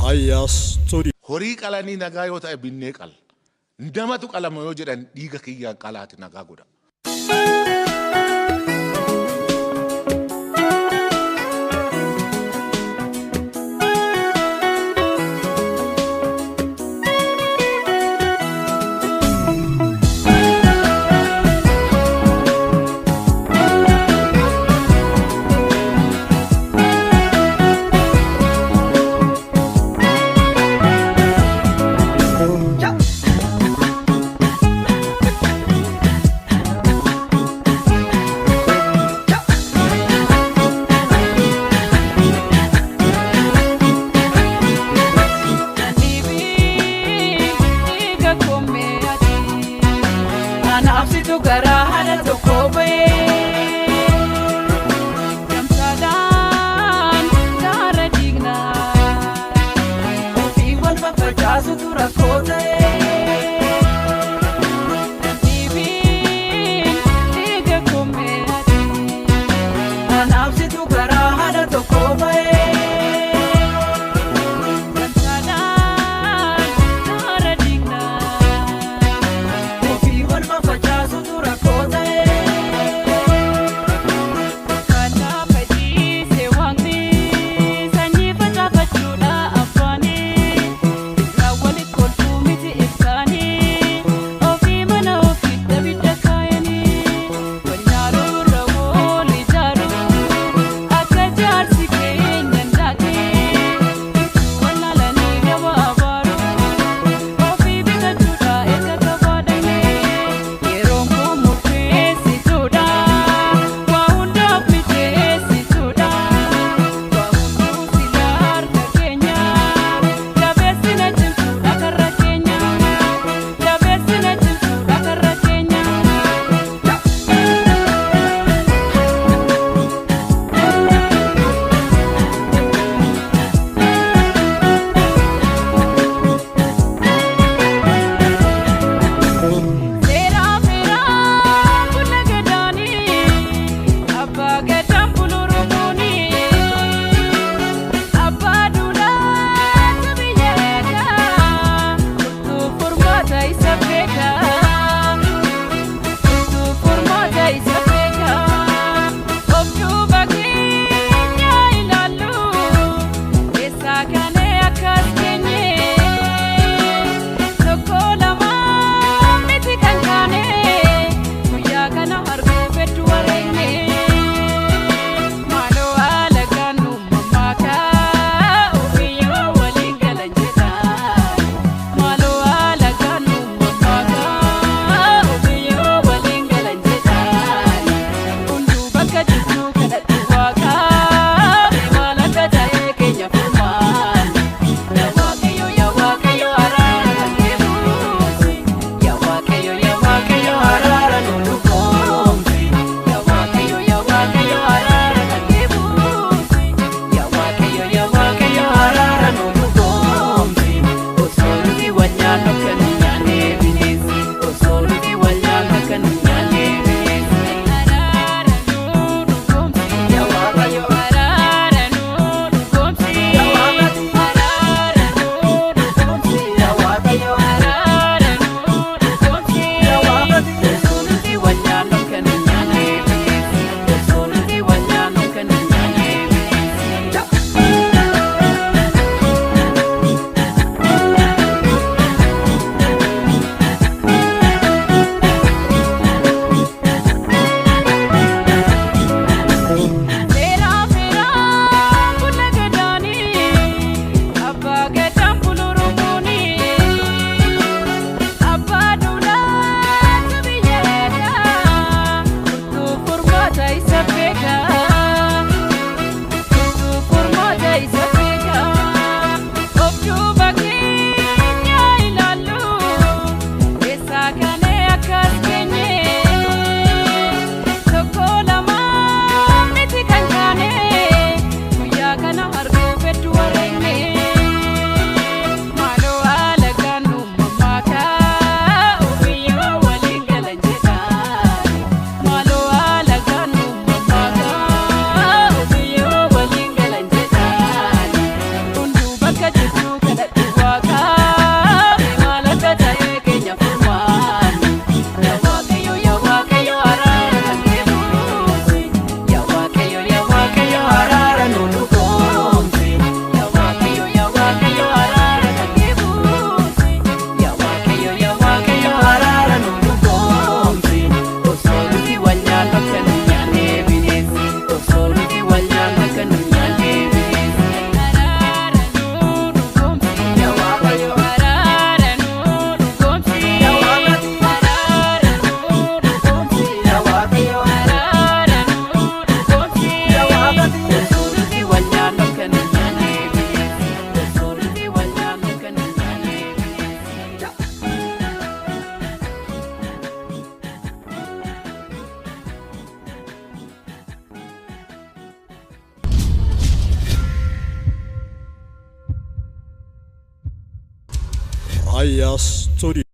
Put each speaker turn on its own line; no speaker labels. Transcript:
Ayya Studio.
Horii qalanii nagaa yoo ta'e binnee qalla. Namatu qalama yoo jedhan dhiiga kiyyaan qalaati nagaa godha.
nyaannu akka nu nyaannee bineensi. Osoo nuti wal nyaannu akka nu nyaannee bineensi. Araara nuu dhugoomsi. Yaa Waaqayyo. Araara nuu dhugoomsi. Yaa Waaqati. Araara nuu dhugoomsi. Yaa Waaqayyo. Araara nuu dhugoomsi. Yaa Waaqati. Osoo nuti wal nyaannu akka nu nyaannee bineensi. Osoo nuti wal nyaannu akka nu nyaannee bineensi.
Raya Studio.